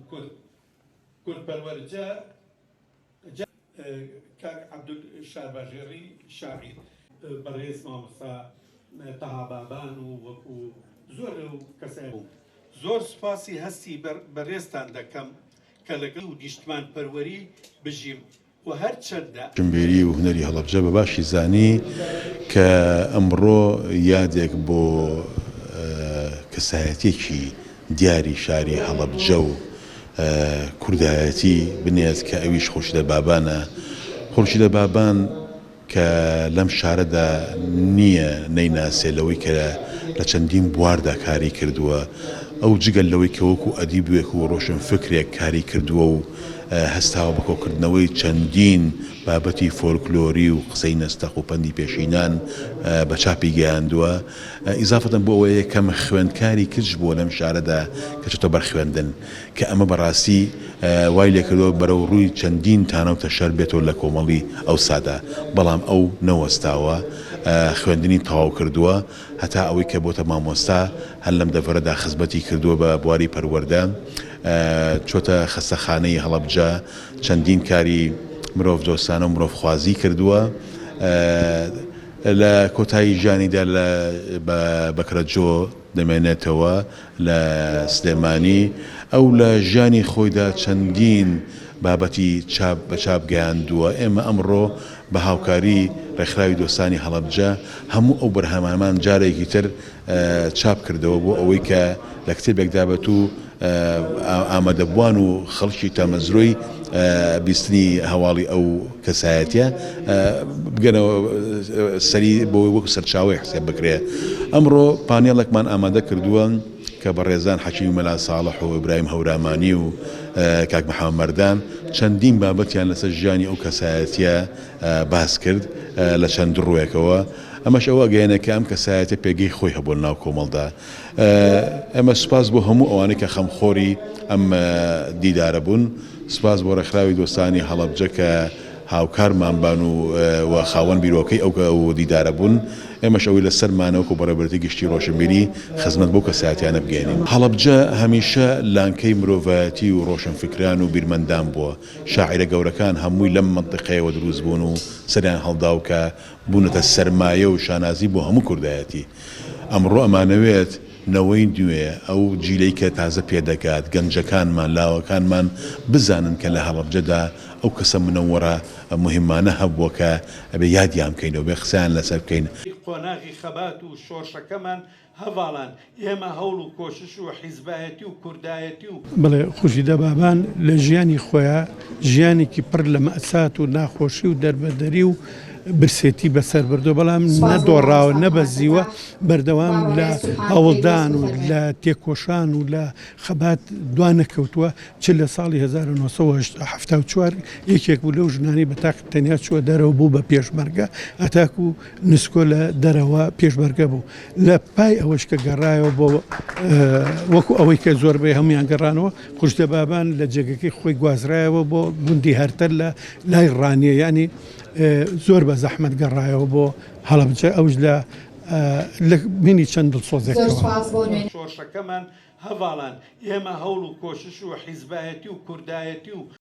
کورد کوردپەروەر جا جا کاک عەبدول شارباژێڕی شاعیر. بەڕێز مامۆستا تەها بابان و وەکو زۆر لەو کەسە. زۆر سوپاسی هەستی بەڕێزتان دەکەم کە لەگەڵ و نیشتمانپەروەری بژیم و هەرچەندە. ڕۆشنبیری و هونەری هەڵەبجە بە باشی زانی کە ئەمڕۆ یادێک بۆ کەسایەتیەکی دیاری شاری هەڵەبجە و کوردایەتی بنێت کە ئەویش خورشیدە بابانە. خورشیدە بابان کە لەم شارەدا نییە نەیناسێ لەوەی کە لە چەندین بواردا کاری کردووە، ئەو جگە لەوەی کە وەکو ئەدیبێک و ڕۆشنفکرێک کاری کردووە و هەستاوە بە کۆکردنەوەی چەندین بابەتی فۆلکلۆری و قسەی نەستەق و پەندی پێشینان بە چاپی گەیاندووە، ئیزافەتەن بۆ ئەوەی یەکەم خوێندکاری کچ بووە لەم شارەدا کە چۆتە بەر خوێندن. کە ئەمە بەڕاستی وای لێکردووە بەرەو ڕووی چەندین تانە و تەشەر بێتەوە لە کۆمەڵی ئەوسادا، بەڵام ئەو نەوەستاوە خوێندنی تەواو کردووە هەتا ئەوەی کە بۆتە مامۆستا هەر لەم دەڤەرەدا خزمەتی کردووە بە بواری پەروەردە چۆتە خەستەخانەی هەڵەبجە چەندین کاری مرۆڤ دۆستانە و مرۆڤخوازی کردووە لە کۆتایی ژیانیدا لە بە بەکرەجۆ دەمێنێتەوە. لە سلێمانی، ئەو لە ژیانی خۆیدا چەندین بابەتی چاپ بە چاپ گەیاندووە، ئێمە ئەمڕۆ بە هاوکاری ڕێکخراوی دۆستانی هەڵەبجە هەموو ئەو بەرهەمانەمان جارێکی تر چاپ کردەوە بۆ ئەوەی کە لە کتێبێکدا بێت و ئامادەبووان و خەڵکی تامەزرۆی بیستنی هەواڵی ئەو کەسایەتیە بگەنەوە سەری بۆ وەکو سەرچاوەی حسێب بکرێ. ئەمڕۆ پانێڵێکمان ئامادە کردووە کە بەڕێزان حەکیمی مەلا ساڵح و ئیبراهیم هەورامانی و کاک محەمەد مەردان چەندین بابەتیان لەسەر ژیانی ئەو کەسایەتیە باس کرد لە چەند ڕووێکەوە. ئەمەش ئەوە ئەگەیەنێ کە ئەم کەسایەتیە پێگەی خۆی هەبووە لەناو کۆمەڵدا. ئێمە سوپاس بۆ هەموو ئەوانەی کە خەمخۆری ئەم دیدارە بوون، سوپاس بۆ ڕێکخراوی دۆستانی هەڵەبجە کە هاوکارمان بان و و خاوەن بیرۆکەی ئەو ئەو دیدارە بوون، ئێمەش ئەوەی لەسەرمانە وەکو بەڕێوەبەرێتی گشتی ڕۆشنبیری خزمەت بەو کەسایەتیانە بگەیەنین. هەڵەبجە هەمیشە لانکەی مرۆڤایەتی و ڕۆشنفکران و بیرمەندان بووە، شاعیرە گەورەکان هەمووی لەم مەنتیقەیەوە دروست بوون و سەریان هەڵدا و کە بوونەتە سەرمایە و شانازی بۆ هەموو کوردایەتی. ئەمڕۆ ئەمانەوێت نەوەی نوێ، ئەو جیلەی کە تازە پێدەگات، گەنجەکانمان، لاوەکانمان بزانن کە لە هەڵەبجەدا ئەو کەسە منەوەرە موهیمانە هەبووە کە ئەبێ یادیان بکەینەوە، بێ قسەیان لەسەر بکەین. قۆناغی خەبات و شۆرشەکەمان هەڤاڵان ئێمە هەوڵ و کۆشش و حیزبایەتی و کوردایەتی و. بەڵێ خورشیدە بابان لە ژیانی خۆیا ژیانێکی پڕ لە مەئسات و ناخۆشی و دەربەدەری و برسێتی بەسەر بردووە بەڵام سوپاس بۆ نەدۆڕاوە مامۆستا نەبەزیوە خاتوونەکان بەردەوام خوا لە بەڕێز سوبحان خێری بێ هەوڵدان و سوپەر بێ. لە تێکۆشان و لە خەبات دوا نەکەوتووە چ لە ساڵی 1974 یەکێک بوو لەو ژنانەی بە تاق تەنیا چووە دەرەوە بوو بە پێشمەرگە هەتاکوو نسکۆ لە دەرەوە پێشمەرگە بوو لە پای ئەوەش کە گەڕایەوە بۆ وەکو ئەوەی کە زۆربەی هەمویان گەڕانەوە خوشتە بابان لە جێگەکەی خۆی گوازرایەوە بۆ گوندی هەرتەر لە لای ڕانیە ینی زۆر بە زەحمەت گەڕایەوە بۆ هەڵەبجە ئەوش لە لە بینی چەند زۆر دڵسۆزێکەوە. سوپاس بۆ نوێنەری. شۆرشەکەمان هەڤاڵان ئێمە هەوڵ و کۆشش و حیزبایەتی و کوردایەتی و.